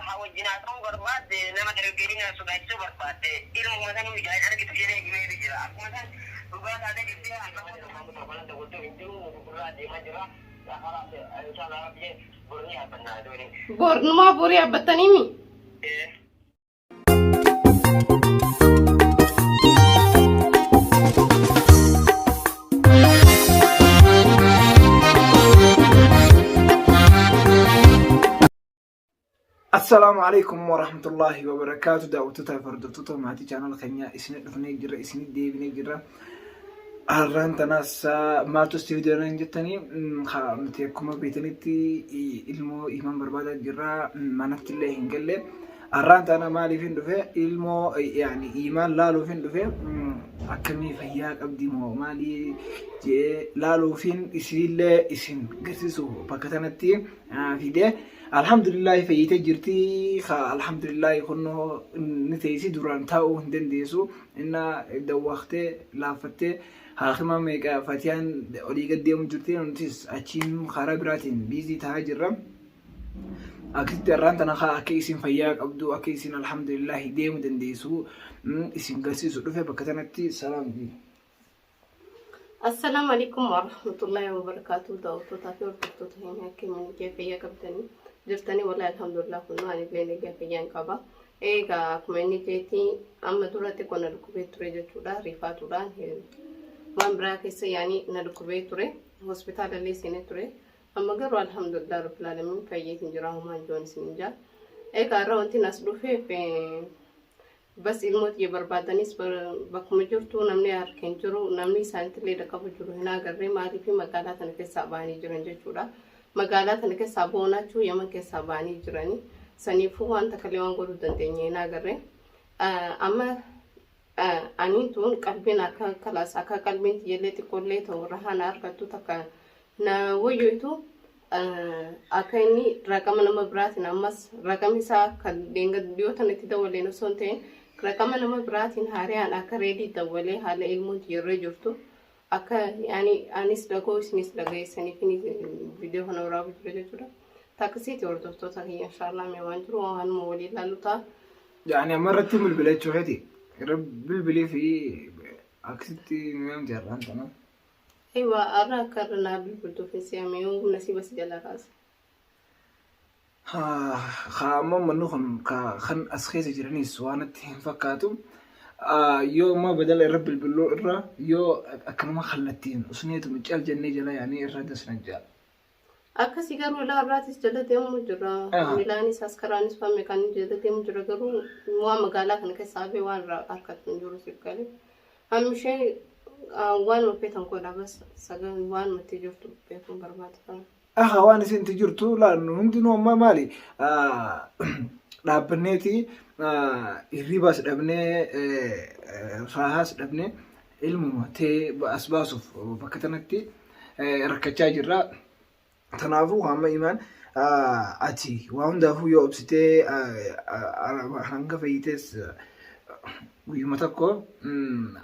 haa wajjin haasa'uu barbaadde nama dargaggeeyyii kana sodaachisuu barbaadde ilmuma sanuu ijaan hin argitu jedhee himeefi jira. Akkuma san dhugaa taatee jirti Konkolaataan dawwaltuu hin jiru gurraa deemaa jira. Kalaas inshallah rabbi bor ni yaabbanna doonii. Bor numaa borii yaabbattaniimi? Ee. Assalaamu alaikum warahmatullahi wabarakaatu daawwattoota fi hordoftoota maatii chaanala keenyaa isin dhufnee jirra isin deebinee jirra. Har'aan tanaas maaltu istuudiyoo hin jettanii nuti akkuma beektanitti ilmoo imaan barbaadaa jirra manatti illee hin galle. Har'aan tana maaliif hin dhufe ilmoo yaani imaan laaluuf hin dhufe akkamii fayyaa qabdi moo maalii jee laaluufin isiillee isin garsiisu bakka tanatti fide. Alhamdulillaahi fayyitee jirti alhamdulillaahi kunnoo ni teessi duraan taa'uu hin dandeessu inna dawwaaktee laaffattee haakima meeqa fatiyaan olii gad deemu jirti nutis achiin karaa biraatiin biizii ta'aa jirra. Akkasitti har'aan tana kaa akka isin fayyaa qabdu akka isin alhamdulillaahi deemu dandeessu isin garsiisu dhufe bakka tanatti salaam. Assalaamu alaikum warahmatullahi wabarakatuh. Daawwattootaa fi hordoftoota keenya akkamiin nagaa fayyaa qabdanii jirtanii wallahi alhamdulillah kun ani illee nagaa fayyaan qaba. Egaa akkuma inni jeetti amma dura xiqqoo na dhukkubee ture jechuudha rifaatuudhaan waan biraa keessa yaanii na dhukkubee ture hospitaala illee seenee ture. Amma garuu alhamdulillah rabbil alamin fayyeetiin jira homaan joon isin jaa. Egaa irra wanti nas dhufeef Bas ilmoo tiyya barbaadanis bakkuma jirtu namni harka hin jiru namni isaanitti illee dhaqqabu jiru hin agarre maaliif magaalaa tana keessaa ba'anii jiran jechuudha. Magaalaa tana keessaa boonachuu Yaman keessaa ba'anii jirani. Saniifuu waan takka illee waan godhuu dandeenye hin agarre. Amma aniin tun qalbiin akka kalaas akka qalbiin tiyyallee xiqqoollee ta'u rahaa na argattu takka na wayyoytu akka inni raqama nama biraatiin ammas raqami isaa kan dhiyoo tana itti dawwaleen osoo hin ta'in raqama nama biraatiin haariyaan akka reedii dawwalee haala ilmoon yeroo jirtu akka ani anis dhaga'u isinis dhagayeessaniif viidiyoo kana waraabuu jira jechuudha. Takkasiiti hordoftoota kiyya inshaallah mee waan jiru waanuma waliin ilaallu ta'a. Yaani amma irratti bilbila jechuu keeti. Irra bilbilii fi akkasitti nu yaamte har'aan tana. Aywa arra akka irra naa bilbiltuuf hin si'ame yoo nasiiba si jalaa kaase. Haa amma manni kun kan as keessa jiranis waan natti hin fakkaatu. Yoo amma badala irra bilbiluu irra yoo akkanuma kallattiin usneetu cal jennee jala yaanii irra dasna jaa. Akkasii garuu ilaa irraatis jala deemu jira. Miilaanis askaraanis waan meeqaan jala deemu jira garuu waan magaalaa kana keessaa hafee waan irraa harkatti hin jiru siif galee. Amma ishee waan feetan godha bas sagal waan nuti jirtu beekuun barbaada kana. Aha waan isin itti jirtu laannu hundinuu amma maali dhaabbanneeti hirribaas dhabnee raahaas dhabnee ilmuma tee as baasuuf bakka tanatti rakkachaa jirra. Kanaafuu hamma imaan ati waa hundaafuu yoo obsitee hanga fayyitees guyyuma tokko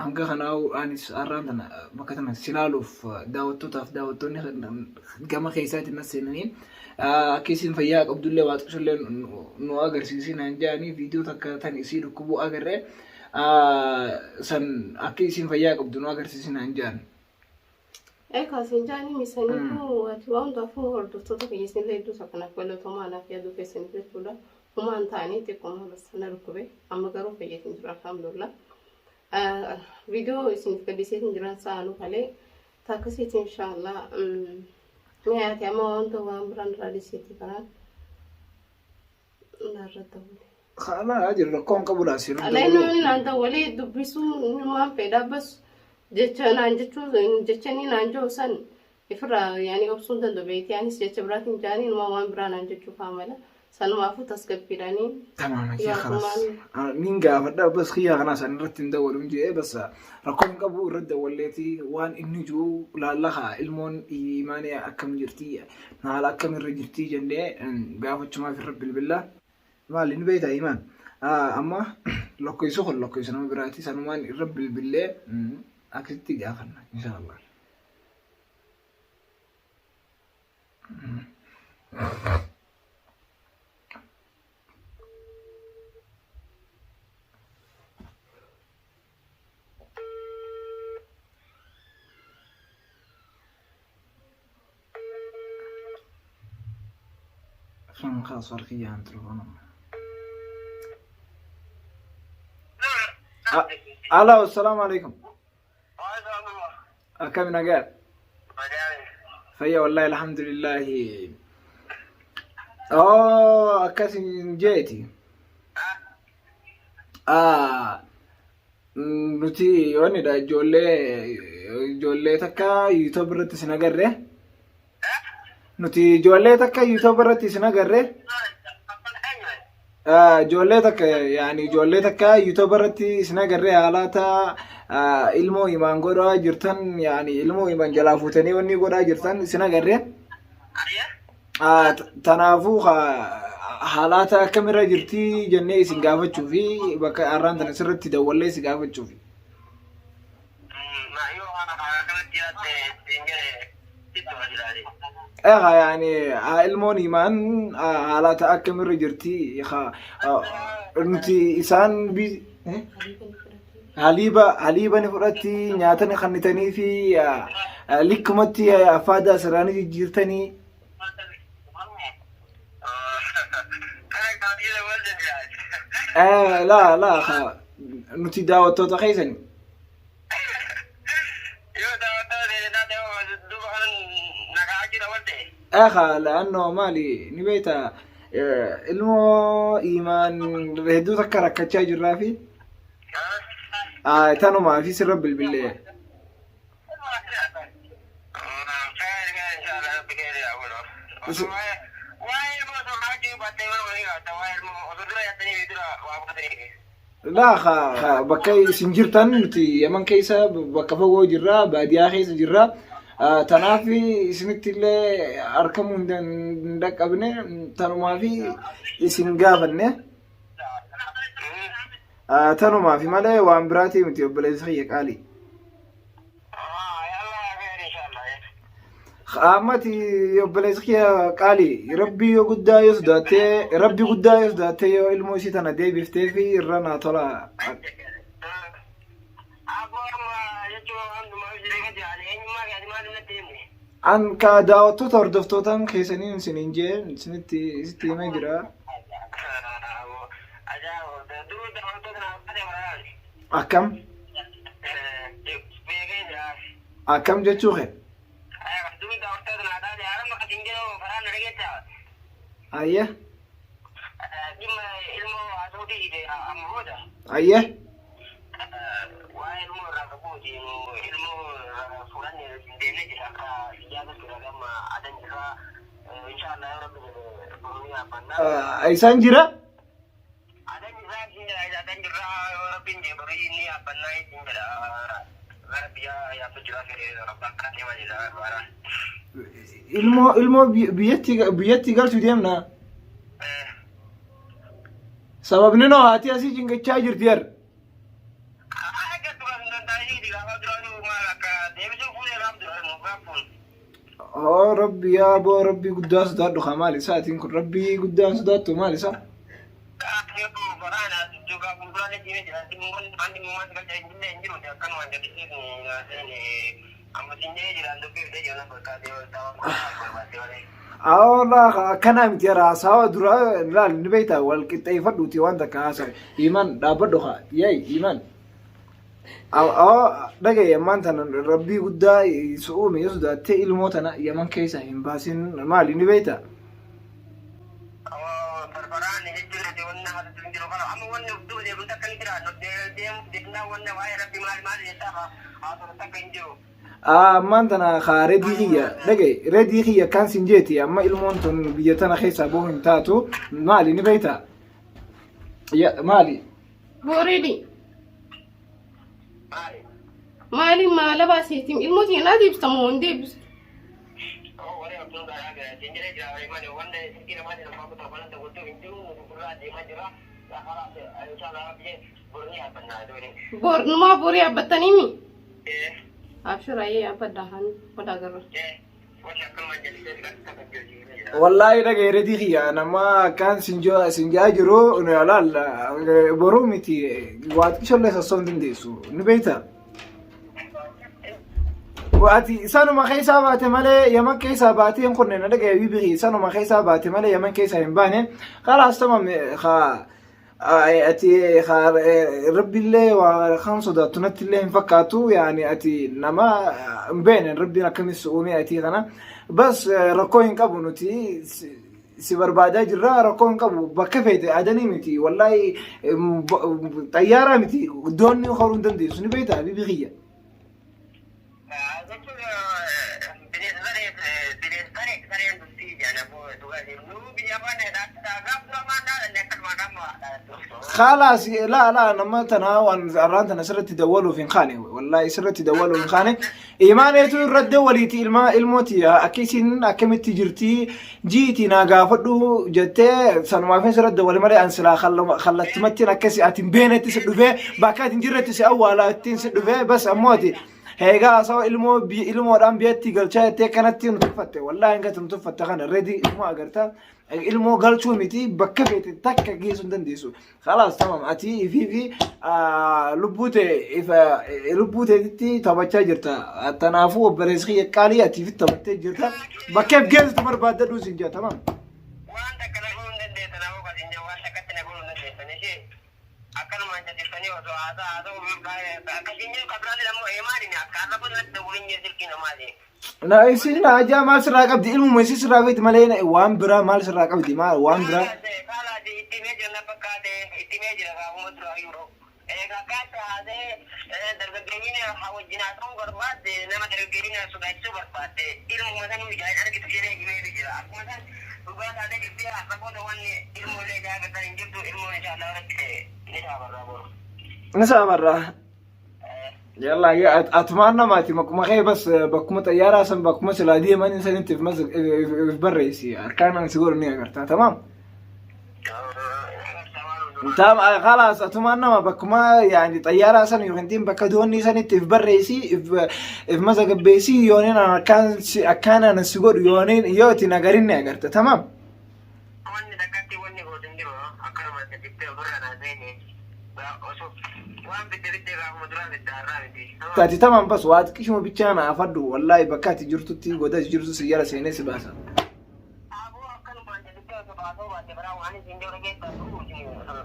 hanga kanaa anis har'aan tana bakka tana si laaluuf daawwattootaaf daawwattoonni gama keessaatiin nas seenanii akka isin fayyaa qabdullee waa xiqqishollee nu agarsiisi naan jedhanii viidiyoo takka tan isii dhukkubuu agarree san akka isin fayyaa qabdu nu agarsiisi naan jedhan. Egaa siin jaanii misaniifuu ati waan hundaafuu hordoftoota kiyya isinillee hedduu isa kanaaf galatoomaa anaaf yaaduu keessaniif jechuudha. Humaan ta'anii xiqquma bas na dhukkube amma garuu fayyeetiin jira alhamdulillah. Viidiyoo isiniif gadhiiseetiin jiran sa'anuu kalee takkasiiti inshaallah. Mee ati amma wanta waan biraan irraa dhiiseetii karaan narra ta'u. Kana jiru rakkoo hin qabu laasii. Alai namni naan dawwalee dubbisuu waan fedha bas jecha naan jechuu jecha inni naan jiru san ifirraa yaani obsuu hin danda'u beektii anis jecha biraatiin jaanii numa waan biraa naan jechuu faa mala sanumaafuu tasgabbiidhaanii Tamaama kiyya Yaa kanas. kumaan. Nin gaafadha bas kiyya kanas ani irratti hin dawwaluun jedhee bas rakkoo hin qabu irratti dawwalleeti waan inni jiru laalla haa ilmoon imaanii akkam jirti haala akkam irra jirti jennee gaafachumaaf irra bilbilla. Maali ni beektaa imaan? Amma lakkoofsa kun lakkoofsa nama biraati sanumaan irra bilbillee akkasitti gaafanna inshaallah. Hin kaasu harkiyyaan telefoona. Alaa, assalaamu alaikum. Akkami, nagaa? Fayya wallahi, alhamdulillahi. Oh, akkas hin jeeti. Ah, nuti wannidha, ijoollee takka YouTube irratti isin agarre. Nuti ijoollee takka YouTube irratti isin agarre. Ijoollee takka, yaani ijoollee takka YouTube irratti isin agarre, haalata ilmoo himaan godhaa jirtan, yaani ilmoo himan jalaa fuutanii wanni godhaa jirtan isin agarre. Tanaafuu haalata akkamirra jirti jennee isin gaafachuu fi bakka har'aan tana sirriitti dawwallee si gaafachuu fi. Egaa yaani ilmoon himaan haalata akkamirra jirti, nuti isaan haliiba ni fudhatti, nyaata ni kennitanii fi likkumatti affaada asirraa ni jijjiirtanii. Laa laa, nuti daawwattoota keessani. Egaa la'annoo maali ni beekta, ilmoo imaan hedduu takka rakkachaa jirraa fi tanumaa fi sirra bilbilee. Laa, bakka isin jirtan nuti Yaman keessa bakka fagoo jirra, baadiyyaa keessa jirra. Tanaaf isinitti illee argamuu hin dhaqqabne, tanumaa fi isin gaafanne. Tanumaa fi malee waan biraatii miti, obboleessa kiyya qaalii. Ammati obboleessa kiyya qaalii, rabbii yoo guddaa yoo sodaattee, rabbii guddaa yoo sodaattee, yoo ilmoo isii tana deebiftee fi irra naa tola. An ka daawwattoota hordoftootaan keessaniin isiniin jee isinitti isitti himee jira. Akkam? Akkam jechuu kee? Ayye. Ayye. Waa'ee ilmoo irraa qabuuti, ilmoo fudhanne deemnee jira, akka biyyaa galchuudha gamma adan jira, inshallah yoo rabbi jedhe boruu yaabbannaa. Isaan jira? Adan jira jira, adan jira, yoo rabbiin jedhe borii inni yaabbannaa ittiin jedha, gara biyyaa yaabbachuudhaaf bakka deemaa jira baara. Ilmoo biyyatti galchuu deemna. Sababni noo haati asii cingachaa jirti yar. Akka dura hin danda'anii gaafa dura maal akka deebisuu fuudhee gaaf dura gaaf fuudhe. Oo rabbi, yaa boo, rabbi guddaa sodaadhu kaa, maal isaatiin kun, rabbii guddaan sodaattu maal isaa? Awwaa, akkanaa miti yara, haasawa dura laal, ni beektaa, wal qixxeeffadhuuti waan takka haasawe. Iman dhaabbadhu kaa, yaay iman. Dhagaye, ammaan tana rabbii guddaa si uume yoo sodaattee ilmoo tana Yaman keessa hin baasin, maali ni beektaa? Farfaraan jechuun wanna hatutu hin jiru, kana amma wanni of duuba deebiin takka hin jira, deemnaa wanna waa'ee rabbi maal maal jettaa haasoftu takka hin jiru. Ammaan tana kaa redii kiyya dhagaye, redii kiyya akkaan sin jeeti, amma ilmoon tun biyya tana keessaa bahuu hin taatu, maali ni beektaa? Maali? Boreedi. Maali maala baaseetiin ilmoo tiya naa deebista moo hin deebistu? Bor numaa borii yaabbattanii mi? Abshir, ayyee, yaabbadha haan wal agarra. Wallaahi dhagaye, redii kiyya, nama akkaan sin jaa jiru laal, boruu miti, waa xiqqishollee sossoon dandeessu ni beektaa? Ati sanuma keessaa baate malee Yaman keessaa baatee hin kunne, na dhagaye bibiri, sanuma keessaa baate malee Yaman keessaa hin baane. Khalaas, tamam. Haa, ati rabbillee waa kan sodaattu natti illee hin fakkaatu. Yaani ati nama hin beekne, rabbiin akkamis uume ati kana. Bas, rakkoo hin qabu, nuti si barbaadaa jirra, rakkoo hin qabu. Bakka feete adanii miti, wallaahi xayyaaraa miti, doonni horuu hin dandeessu, ni beektaa bibi kiyya. Jechuun bineensa saree, bineensa saree, sareen dubbii jedhan aboo dhugaa jiru. Nu biyya afaan gaaf dura maan dhaalanne akkanuma qaama. Khalaas, laa laa, nama tana waan arraan tana sirratti dawwaluuf hin kaane, wallaahi sirratti dawwaluuf hin kaane. Imaaneetu irratti dawwaliiti ilma ilmooti akka isin akkamitti jirti jiiti naa gaafadhu jettee sanumaaf sirratti dawwali malee an silaa kallattimattiin akkasi ati hin beenetti si dhufee bakka ati hin jirretti si awwaalaa ittiin si dhufee. Bas, ammoo ati heegaa hasawa ilmoo ilmoodhaan biyyatti galchaa jettee kanatti nu tuffatte. Wallaahi hanga nu tuffatte kana reedi ilmoo agartaa ilmoo galchuu miti, bakka feete takka geessuu hin dandeessu. Khalaas, tamam. Ati ifii fi lubbuu ta'e lubbuu teetitti taphachaa jirta. Tanaafuu obboleessi kiyya qaalii, ati ifitti taphattee jirta. Bakka if geessitu barbaaddadhu siin jira, tamam. Waan takka na godhuu hin dandeessan aboo kasin jedhu, waan takkatti na godhuu hin dandeessan ishee. Akkanumaan jajjeessanii osoo haasaa haasa'u akkasiin jedhu kabiraatiin ammoo eemaadhin akka har'a kun natti dawwalin jee silkii namaati. Na isin hajaa maal sirraa qabdi? Ilmuma isin sirraa feeti malee waan biraa maal sirraa qabdi? Maal waan biraa? Kaalaati itti himee jira na fakkaate, itti himee jira gaafuma dura yeroo. Egaa akkaata haasa'ee dargaggeeyyiin wajjin haasa'uu barbaadde, nama dargaggeeyyiin sodaachisuu barbaadde, ilmuma sanuu ijaan argitu jedhee himeefi jira. Akkuma san dhugaa taatee jirti. Har'a booda wanni ilmoollee ijaa agartan hin jirtu. Ilmoon inshallah rabbi ni saabarraa boru. Ni saabarraa. Yalla, ya atumaan namaati bakkuma kee bas, bakkuma xayyaaraa san, bakkuma silaa deeman sanitti if barreessi, harkaan an si godhu ni agartaa, tamaam. Tam khalaas, atumaan nama bakkuma yaani xayyaaraa san yookiin bakka doonii sanitti if barreessi, if mazagabbeessi, yooniin an akkaan si akkaan an si godhu yooniin yoo itti nagarin ni agarta, tamaam. Wanni takkatti wanni gootu hin jiru, akkanuma jettee ofirra naa seeni osoo waan bidde bidde gaafuma duraa bidda har'aa miti. Ati tamam, bas, waa xiqqishuma bichaa na afadhu, wallaahi bakka ati jirtutti goda ati jirtu si jala seenee si baasa. Aboo akkanumaan jettee osoo baasoo baatte biraa waan isin jiru keessaa jiru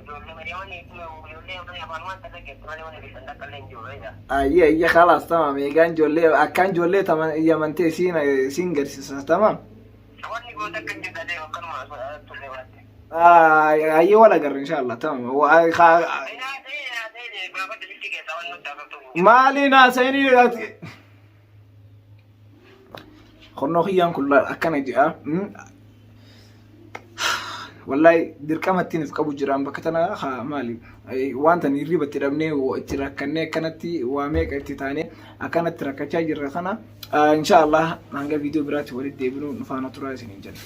ijoollee malee, wanni ijoollee afaan waan takka geessu malee wanni bisan takka illee hin jiru. Ayye ayye, khalaas, tamam. Eegaan ijoollee akkaan ijoollee yamantee siin garsiisa, tamam. Wanni goota akka hin jirre akkanuma turre baatte. Ayyee, wal agarra inshallah, tamam. Inaasee gaafadhu silkii keessaa wanni nutti haasoftu hin jiru. Maali naasayini ati? Qonnoo kiyyaan kun akkana jedha. Wallahi dirqama ittiin if qabu jiraan bakka tana haa maali wanta hirriba itti dhabnee itti rakkannee akkanatti waa meeqa itti taanee akkanatti rakkachaa jirra kana. Insha Allah hanga viidiyoo biraatti walitti deebinu nu faana turaa isiniin jenna.